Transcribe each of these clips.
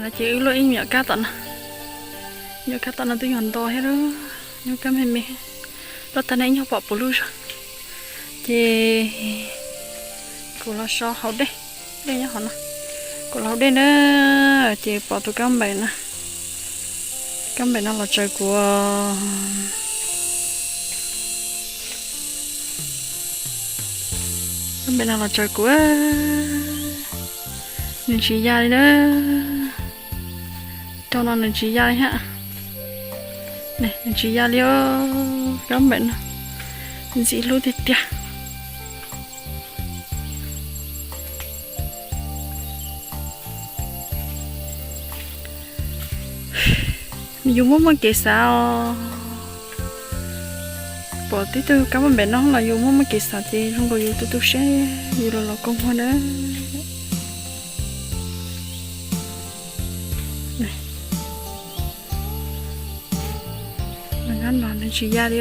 Ces wb luaj ib nyuam kab tom no, nyuam kab tom no twb yuav nto thiab lawm, nyuam kab me me. Luaj tag ne ib nyuag pom puv lub zog. Ces kuv los so haus dej, dej nyob hauv no. Kuv los haus dej na, ces pom tus kab npaim no, kab npaim no los tsaws kuv. Kab npaim no los tsaws kuv, nws tsis ya li na. Rau no nws tsis ya li thiab, nws tsis ya li os. Kab npaim no ntxim hlub tiag tiag. Yus muaj muaj kev xav os. Pom tib tug kab npaim no los yus muaj muaj kev xav ces zoo nkaus yus tu tu siab yus los los kua muag na. Nyob no nws tsis ya li.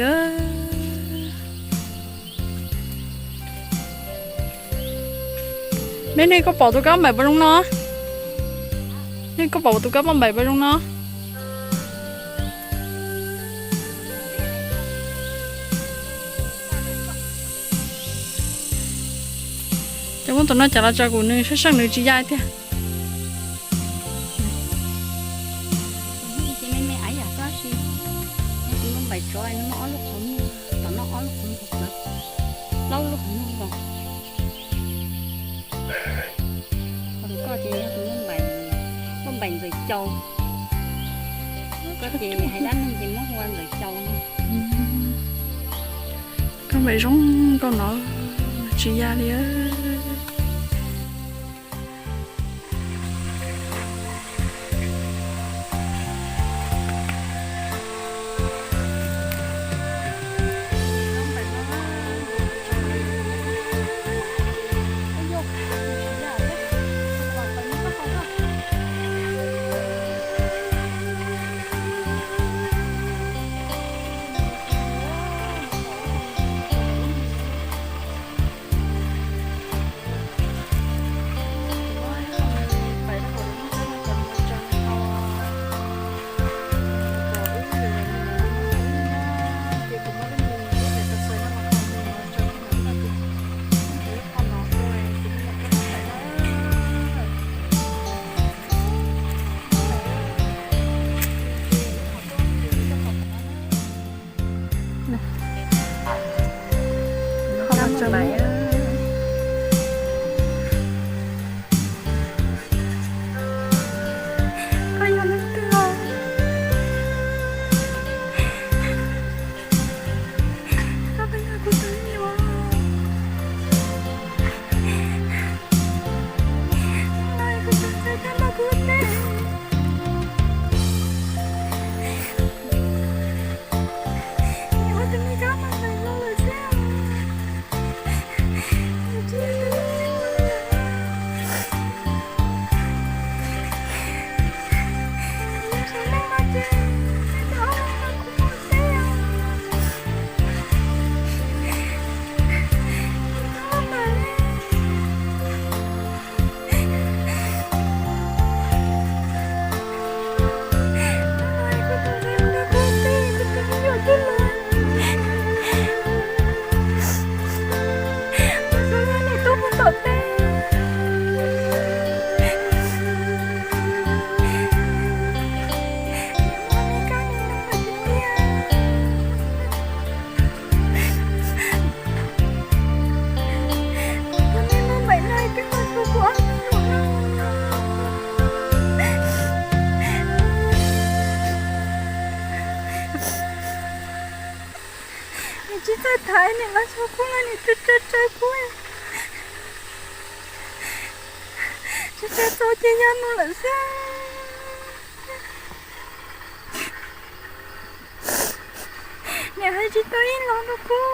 Me nej, koj pom tus kab npaim puas zoo no? Nej, koj pom tus kab npaim puas zoo no? Cov muab tus no cas los tso kuv, nws sab seej nws tsis ya tiag. Ces me me aiv yam koj si, yog tus npauj npaim tsov nws muaj ob lub qhov muag, tom no ob lub qhov muag, plaub lub qhov muag nkaus. Ho tus koj ces yog tus npauj npaim, npauj npaim ntxawm caus. Koj ces hais dab neeg ces muab hu ua ntxawm caus no. Koj npaim zoo nkauj no tsis ya li. Nws tsis txawj thaiv, nws los xyov kuv mas nws tsa tsa tsa kuv, tsa tsa txaus ces ya mus lawm xwb. Niam hais tsis tau ib los rau kuv.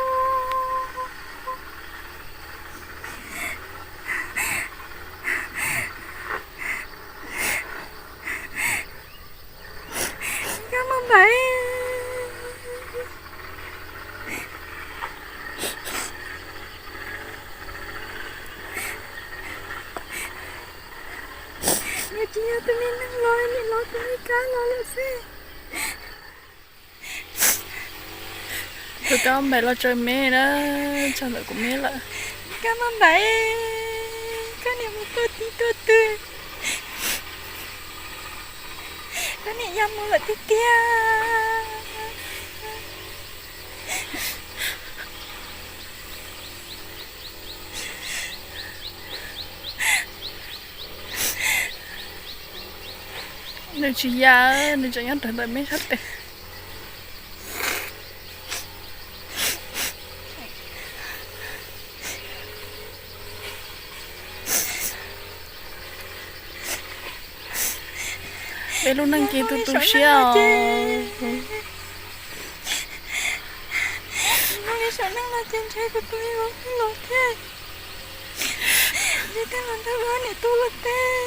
Koj muaj npaim. Nws tsis yog tus me neeg los li. Kab Npaim los tsaws me na, tsaws ntawm kuv me lawm. Kab Npaim, koj niam mus tuaj tib tuaj twg? Koj niam ya mus lawm tiag tiag. Nws tsis ya, nws tseem nyob rawv ntawm me sab tes. Peb lub neej ces tu tu siab os. Muaj li saum neej no ces ntshe kuv tus me vauv twb los thiab. Ntshe twb los nrog wb niam tub ua teb.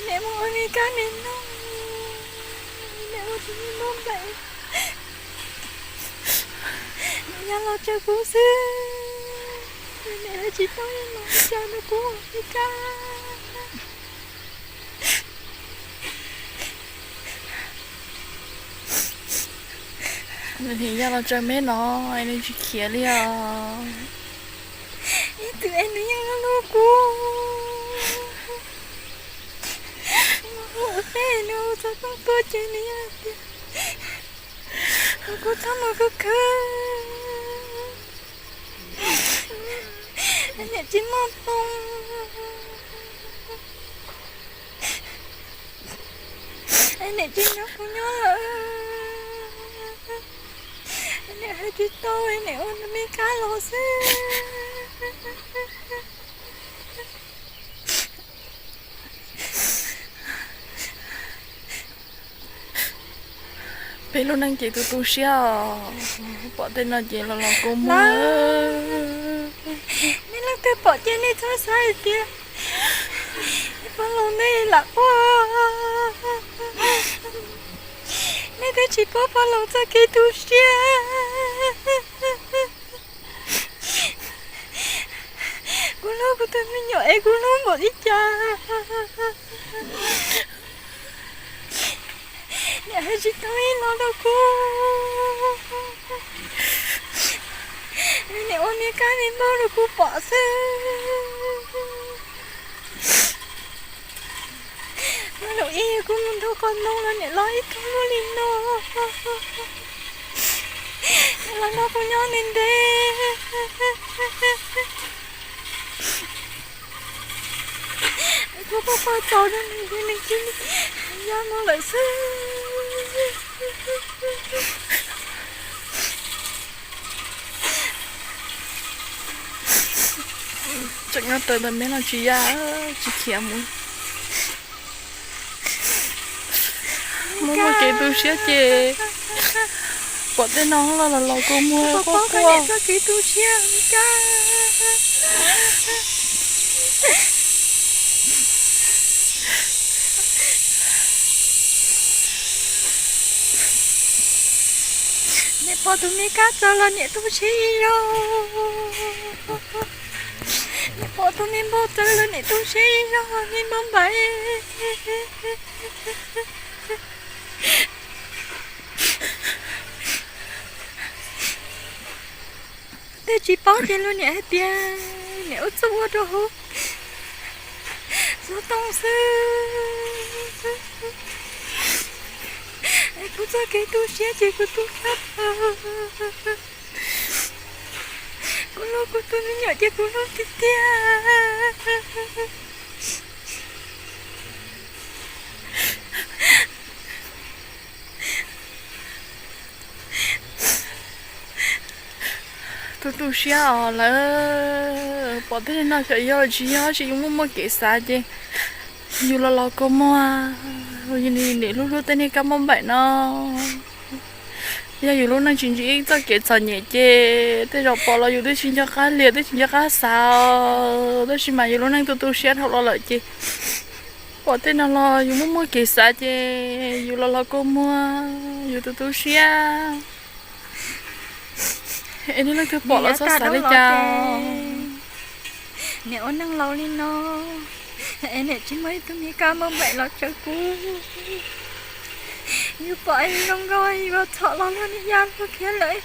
Niam mus ua me kab me noog, niam ua tus me npauj nplaim, niam ya los tsaws kuv xwb. Niam hais tsis tau ib los cas rau kuv ua me kab. Nws ya los tsaws me no, nws tsis khiav li os. Ib txwm es nws yeej hlub kuv. Mus ua teb nws txog rooj tuaj ces nws yeej tias kom kuv txhob mus khwv khwv, niam tsis muaj hmoo. Niam tsis nyob kuv nyob lawm. Niam hais tsis tau, niam ua me kab los xwb. Peb lub neej ces tu tu siab os, pom tej no ces los los kua muag. Nej leej twg pom ces nej txhob xav hais tias pog laus nej lam quaj. Nej twb tsis paub pog laus txoj kev tu siab. Kuv hlub kuv tus me nyuam es kuv hlub npaum li cas. Niam hais tsis tau ib los rau kuv. Niam ua me kab me npauj rau kuv pom xwb. Lub ib kuv mus nrog qos ntoo los niam los ib tug muaj li no. Niam los nrog kuv nyob ntev ntev. Kuv poj pog txaus rau nws ces nws cia li ya mus lawm xwb. Tseem nyob rawv ntawm me no tsis ya, tsis khiav mus. Muaj muaj kev tu siab ces pom tej no los los los kua muag quaj quaj. Txoj kev tu siab kab. Niam pom tus me kab txawv los niam tu siab ib zaug. Niam pom tus me npauj txawv los niam tu siab ib zaug, me npauj npaim. Tej tsis paub ces luag niam hais tias niam ua txuj ua rau hauv xov tooj xwb. Es kuv txoj kev tu siab ces kuv tu tag. Kuv hlub kuv tus me nyuam ces kuv hlub tiag tiag. Tu tu siab os lawv. Pom tej no xyov yog los tsis yog, tab sis yus muaj muaj kev xav ces yus los los kua muag. Yus niam hlub hlub tej niag kab npauj npaim no. Yog yus lub neej tsis ntsib txoj kev txom nyem ces tej zaum pom los yus twb tsis nco qab liam, twb tsis nco qab xav os. Tab sis mas yus lub neej tu tu siab dhau los lawm ces pom tej no los yus muaj muaj kev xav ces yus los los kua muag, yus tu tu siab. Es nej leej twg pom los txhob xav li cas. Niam ua neej laus li no, es niam tsis muaj ib tug me kab npauj npaim los tsaws kuv. Yus pom zoo nkaus yus txhom los luag niam yau luag khiav lawm,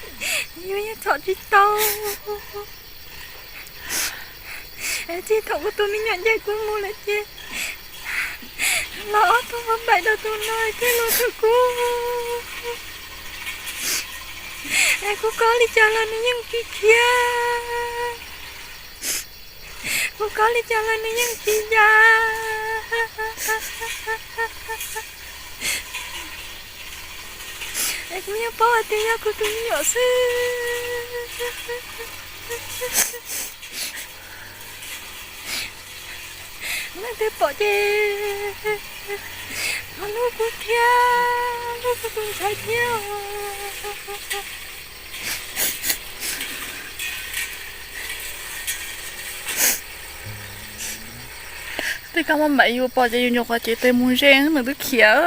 yus yeej txhom tsis tau. Txij thaum kuv tus me nyuam ncaim kuv mus lawm ces los ob tug npam npaim rau tus no thiaj los rau kuv. Kuv kov li cas los nws yeej tsis khiav, kuv kov li cas los nws yeej tsis ya. Es kuv yeej paub hais tias yog kuv tus me nyuam xwb. Leej twg pom ces ho hlub kuv thiab, hlub kuv tus ntxhais thiab. Tej kab maj npaim yus pom ces yus nyuam qhuav cev tes mus ze, nws twb khiav,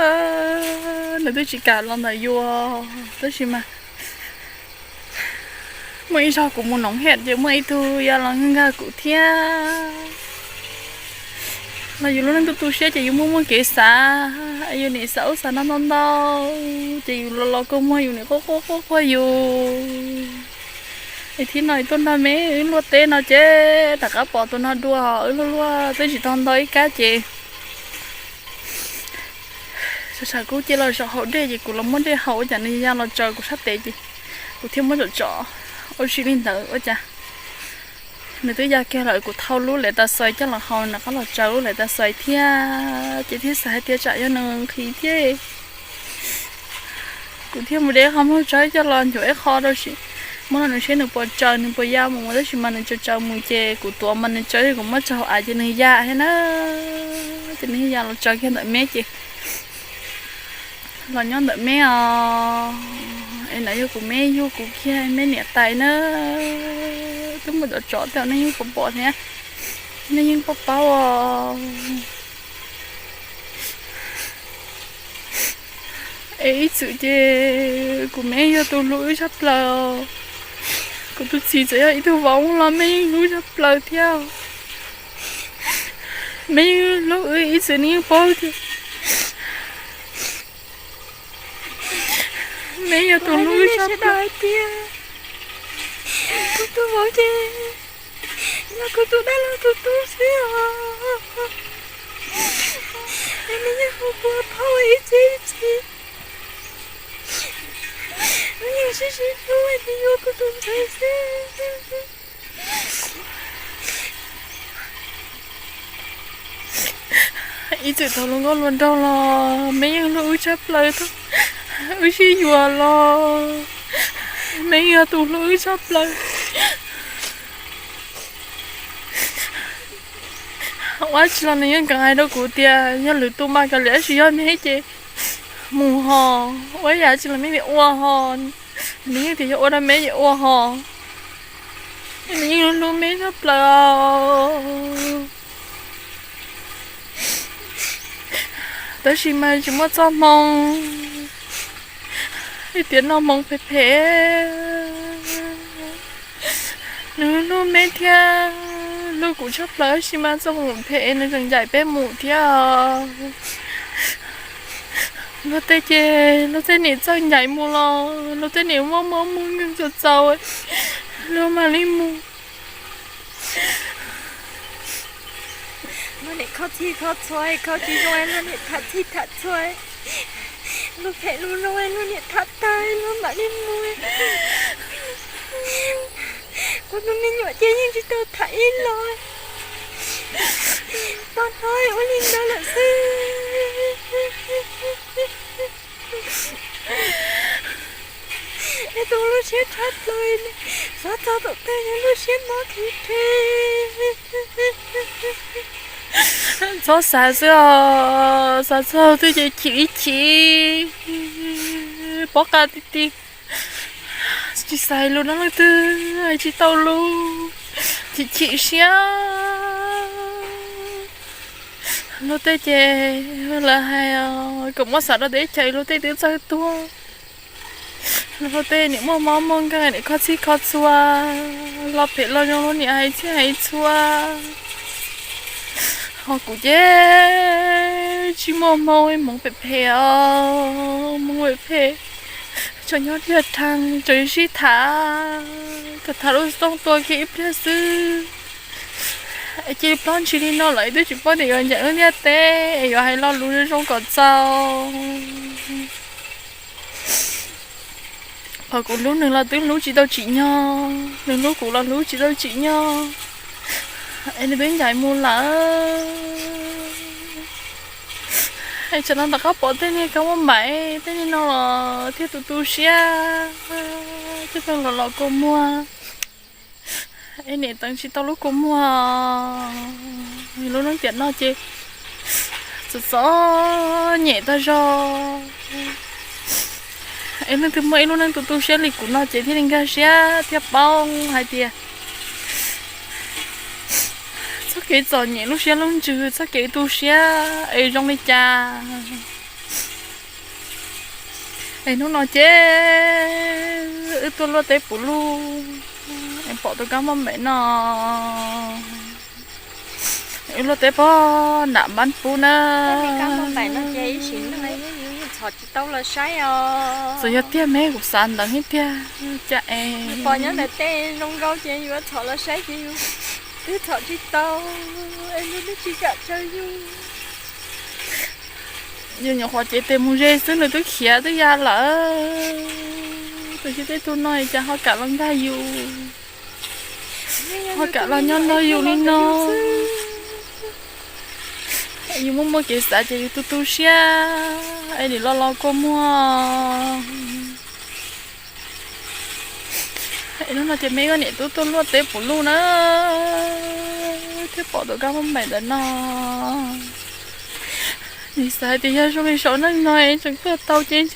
nws twb tsis kam los ntawm yus. Tab sis mas muaj ib zaug kuv mus noov hiam ces muaj ib tug ya los nkag kuv thiab. Los yus lub neej tu tu siab ces yus muaj muaj kev xav, yus nim xav ub xav no ntau ntau, ces yus los los kua muag yus nim quaj quaj quaj quaj yus. Es thib no tuaj nrog me wb luaj teb no ces rov qab pom tus no dua, wb luaj luaj twb tsis tau ntau ib kab ces sawv sawv kuv cia los zaum haus dej ces kuv los muab dej haus ua cas nws ya los tsaws kuv sab tes ces kuv thiaj muab tsom tsom ua si li ntawd ua cas nws twb ya kiag lawm. Kuv thau lub lev tas xais coj los haus, nws rov qab los tsaws lub lev tas xais thiab ces thiaj xav hais tias tsam yog nws nqhis thiab. Kuv thiaj mus de qhov muag tsawb coj los ncuav ib qho rau sim muab no nws seb nws puas tsaws nws puas ya mus, tab sis mas nws tsaws tsaws mus ces kuv tuav mas nws tsaws, kuv muab tso hauv av ces nws ya thiab na. Ces nws ya los tsaws kiag ntawm me ces los nyob ntawm me os. Es no yog kuv me yug kuv kiag me niam tais na. Twb muaj cov tsov tej nej yeej pom pom thiab, nej yeej paub paub os. Es ib txwm ces kuv me yog tus hlub wb tshaj plaws, kuv tus txiv txawm yog ib tug vauv los me yeej hlub tshaj plaws thiab. Me yeej hlub wb ib txwm nej yeej paub tias me yog tus hlub wb tshaj plaws. Kuv tus vauv ces yog kuv tus dab laug tus tub xwb os. Es nws yeej hu kuv phauj ib txhis ib txhis, nws yeej sib sib hlub es nws yuav kuv tus ntxhais xwb. Ib txwm thaum hluas nkauj hluas nraug los me yeej hlub wb tshaj plaws thiab, wb sib yuav los me yeej yog tus hlub wb tshaj plaws. Ua tsi los nws yeej kam hais rau kuv tias yog lwm tus mas kav liam, tab sis yog me ces mus ho, ua yam tsi los me vim ua ho, nws yeej tias yog ua rau me ces ua ho. Nws yeej hlub me tshaj plaws. Tab sis mas tsis muaj txoj hmoo, hais tias noj hmoov phem phem. Nws hlub me thiab hlub kuv tshaj plaws, tab sis mas txoj hmoo phem nws tseem ncaim peb mus thiab. Luag tej ces luag tej nim txawj ncaim mus los luag tej nim muaj mob muaj nkeeg txaus txaus, luag mam li mus. Luag nim kho txhij kho txhua, kho tsis zoo luag nim tham txhij tham txhua, luag phem luag zoo luag nim tham tag luag mam li mus. Kuv tus me nyuam ces yeej tsis tau tham ib los, pog hnov ua li ntawd lawm xwb. Es tus lub siab tshab plaws, xav txog thaum twg yog lub siab mob khiv rhe. Txhob xav xwb os, xav txog twg ces chim ib chim, pob qa ti ti. Tsis xav hais lus rau leej twg, hais tsis tau lus, chim chim siab. Luag tej ces lawv hais kom muab xav rau teb chaws, luag tej twb txawj tuag. Luag tej nim muaj mob muaj nkeeg nim kho txhij kho txhua, los phem los zoo luag nim hais txhij hais txhua. Ho kuv ces tsis muaj hmoo, hmoov phem phem os, hmoov phem phem, tseem nyob tiag rhees, tseem sib tham, kom tham lub xov tooj tua kiag ib pliag xwb. Es cia li ploj ntshis li no lawm twb tsis paub tias yuav ncaim lub ntiaj teb es yuav hais lo lus zoo zoo kom txaus. Qhov kuv hlub nws los twb hlub tsis tau tsim nyog, nws hlub kuv los hlub tsis tau tsim nyog, es nws twb ncaim mus lawm. Es tsam no rov qab pom tej niag kab mob npaim tej niag no los thiaj tu tu siab, thiaj pheej los los kua muag. Es niam teev tsis tau lub kua muag, lub neej tiam no ces txom txom nyem tag zog. Es leej twg muaj ib lub neej tu tu siab li kuv no ces thiaj li nkag siab thiaj paub hais tias txoj kev txom nyem lub siab lub ntsws, txoj kev tu siab es zoo li cas. Es hnub no ces wb tuaj luaj teb puv luj, es pom tus kab mob npaim no, wb luaj teb pog nram npab pub na. Txhom tsis tau los saib os. Txawm yog tiag me kuv xav ntawd thiab tiag. Cas es pom nyob ntawm tej zoo nkaus ces yuav txhom los saib ces yus twb txhom tsis tau, es nws twb tsis kam tsawg yus. Yus nyuam qhuav cev tes mus ze xwb nws twb khiav twb ya lawm. Tab sis tej tug no cas ho kam los nkag yus, ho kam los nyob nrog yus li no. Yus muaj muaj kev xav ces yus tu tu siab es nim los los kua muag. Es hnub no ces me koj niam tub tuaj luaj teb puv luj na, thiaj pom tus kab mob npaim ntawm no. Nws xav hais tias yog zoo li saum neej no es tseem tuaj tau ces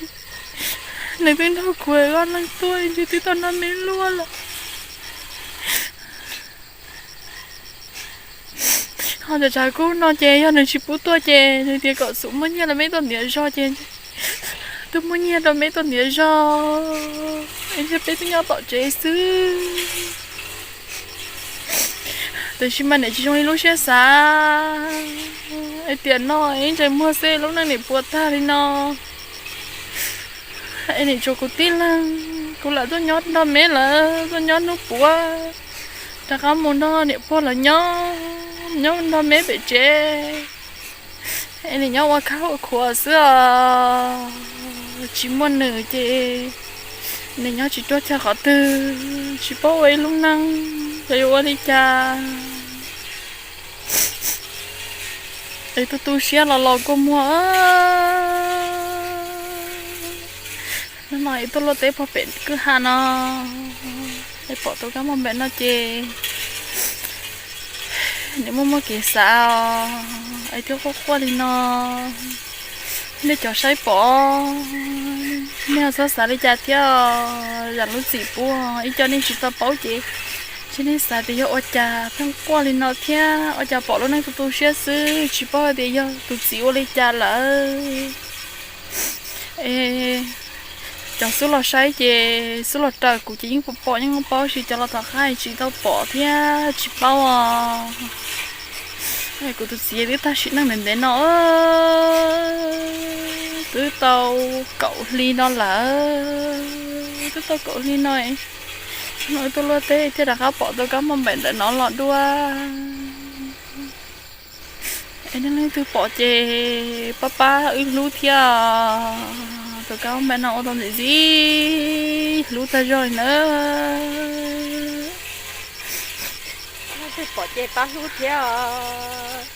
nws twb nrog kuv ua neej tuaj ces twb tau noj me luaj lawm. Ho cov tshav kub no ces yog nws tsis pub tuaj ces nws tias kom xub muaj nyiaj los me tuaj ntiav zog ces twb muaj nyiaj rau me tuaj ntiav zog, es peb twb nyob tom tsev xwb. Tab sis mas niam tsis zoo li lub siab xav, es tiam no ib ntsais muag xwb lub neej niam puas tag li no. Es niam tsuas kuv tib leeg, kuv lam tuaj nyob nrog me lawm, tuaj nyob hnub puav rov qab mus nrog niam pog lawv nyob, nyob nrog me pem tsev. Es niam nyob ua khab ua khuav xwb os, tsis muaj nws ces niam nyob tsis ruaj chaw qhov twg, tsis paub ua ib lub neej, xyov yuav ua li cas. Es tu tu siab los los kua muag. Hnub no es tuaj luaj teb pog pem kwj ha no, es pom tus kab mob npaim no ces niam muaj muaj kev xav os, es thiaj quaj quaj li no. Nej cov saib pom, nej ho txhob xav li cas thiab, zam lub txim pub, ib co nej tsis tau paub ces, ces nej xav tias yog ua cas pheej quaj li no thiab, ua cas pom lub neej tu tu siab xwb, tsis paub tias yog tus txiv ua li cas lawm. Es cov xub los saib ces xub los raws kuv ces yeej pom pom yeej paub, sis cov los tom qab tsis tau pom thiab tsis paub os. Kuv tus txiv twb tag sim neej ntev ntev no, twb tau kaum hli no lawm, twb tau kaum hli no, no tuaj luaj teb thiaj rov qab pom tus kab mob npaim ntawm no los dua. Es nej leej twg pom ces pab pab wb hlub thiab, tus kab mob npaim no ua tau ntxim ntxim hlub tag zog li na. Leej twg pom ces pab hlub thiab os.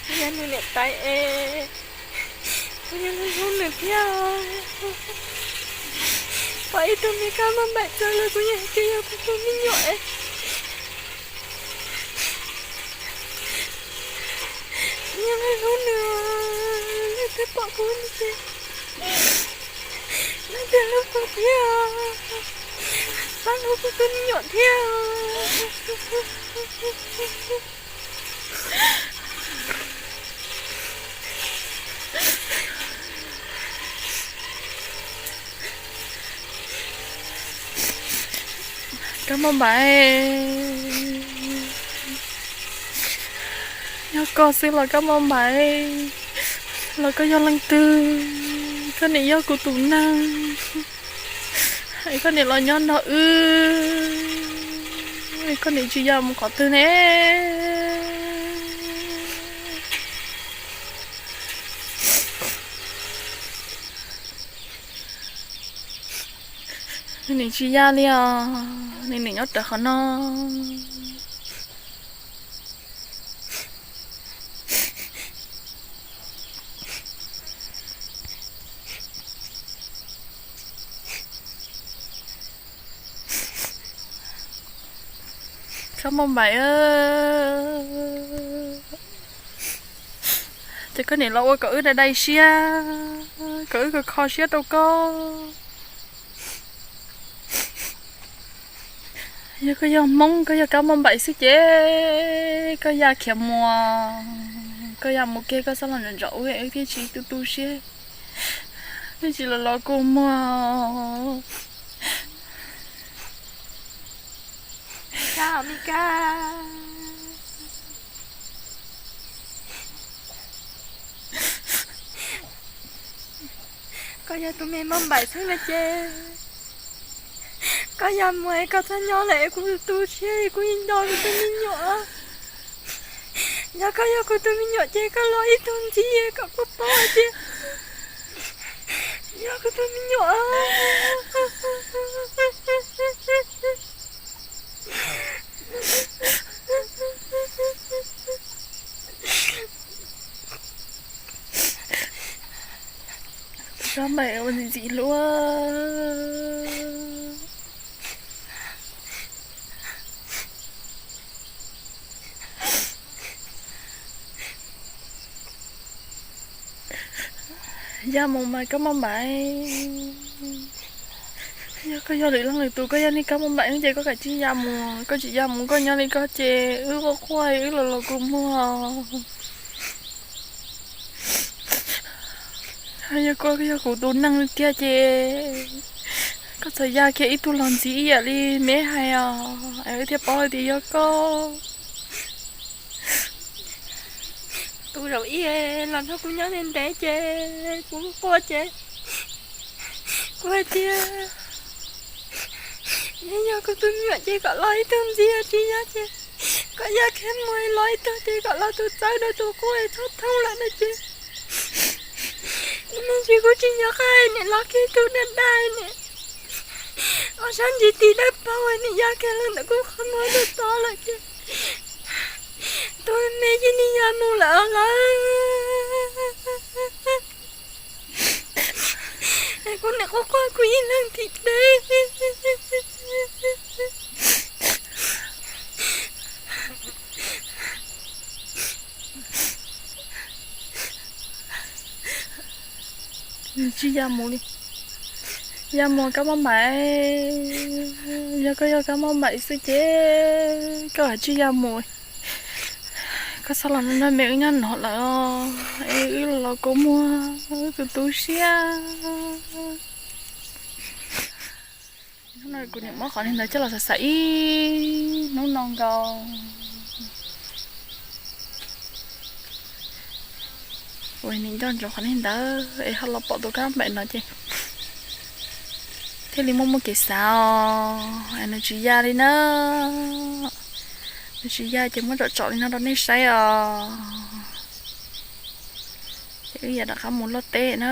Kuv yog nws niam tais es kuv yog hlub nws thiab. Pom ib tug me kab mob npaim txawv lawm kuv yeej hais tias yog kuv tus me nyuam es kuv yeej hlub nws. Leej twg pom kuv ces leej twg hlub kuv thiab, pab hlub kuv tus me nyuam thiab. Kab mob npaim, Yog koj xwb los Kab Npauj Npaim, los koj yog leej twg? Koj niam yog kuv tus neeg, koj niam los nyob nrog wb, koj niam tsis ya mus qhov twg ne? Nws niam tsis ya li os, nws niam nyob rawv qhov no. Kab Npauj Npaim, ces koj niam los ua kom wb dai dai siab, kom wb kho kho siab rau koj. Yog koj yog Hmoob, koj yog Kab Npauj Npaim xwb ces koj ya khiav mus, koj ya mus kiag, koj txhob los ntawm wb, wb thiaj tsis tu tu siab, thiaj tsis los los kua muag. Kab, Kab, koj yog tus me Npauj Npaim xwb no ces koj ya mus es koj txhob nyob lawm es kuv tu siab, kuv yeej nco kuv tus me nyuam. Yog koj yog kuv tus me nyuam ces koj los ib tug ntxiv kom kuv paub hais tias yog kuv tus me nyuam. Kab Npauj Npaim ua ntxim ntxim hlub. Ya mus mas Kab Npauj Npaim, yog koj yog lwm leej lwm tus, koj yog niag Kab Npauj Npaim ces koj kav tsij ya mus, koj tsis ya mus koj nyob li koj ces wb quaj quaj wb los los kua muag. Yog koj yog kuv tus neeg tiag ces koj txhob ya kiag ib tug los ntxiv ib yam li me hais os, es wb thiaj paub hais tias yog koj. Tus zaum ib los nrog kuv nyob ntev ntev ces kuv quaj ces kuv hais tias yog kuv tus me nyuam ces kom los ib tug ntxiv, tsis yog ces kom ya khiav mus los ib tug ces kom los tus txawb rau tus quaj txhob thooj lawm no ces ib me ntsis kuv tsis nco qab niam los kiag tus daj daj niam ob sab ntsis tis dawb paug niam ya kiag los ntawm kuv qhov muag rau tod lawm ces tus me cia li ya mus lawm lawm. Kuv niam quaj quaj kuv ib leeg tim teb. Tsis ya mus li. Ya mus Kab Npauj Npaim, yog koj yog Kab Npauj Npaim xwb ces koj kav tsij ya mus. Koj txhob los nrog me wb nyob no lawm os, es wb los kua muag, wb tu tu siab. Hnub no kuv niam muab qhov niag ntawd coj los xav xav ib hnub no nkaus. Ua niam nco ntsoov qhov niag ntawd es ho los pom tus Kab Npauj Npaim no ces thiaj li muaj muaj kev xav os, es nws tsis ya li na. Nws tsis ya ces muab tsom tsom li no rau nej saib os. Ces wb yuav rov qab mus luaj teb na.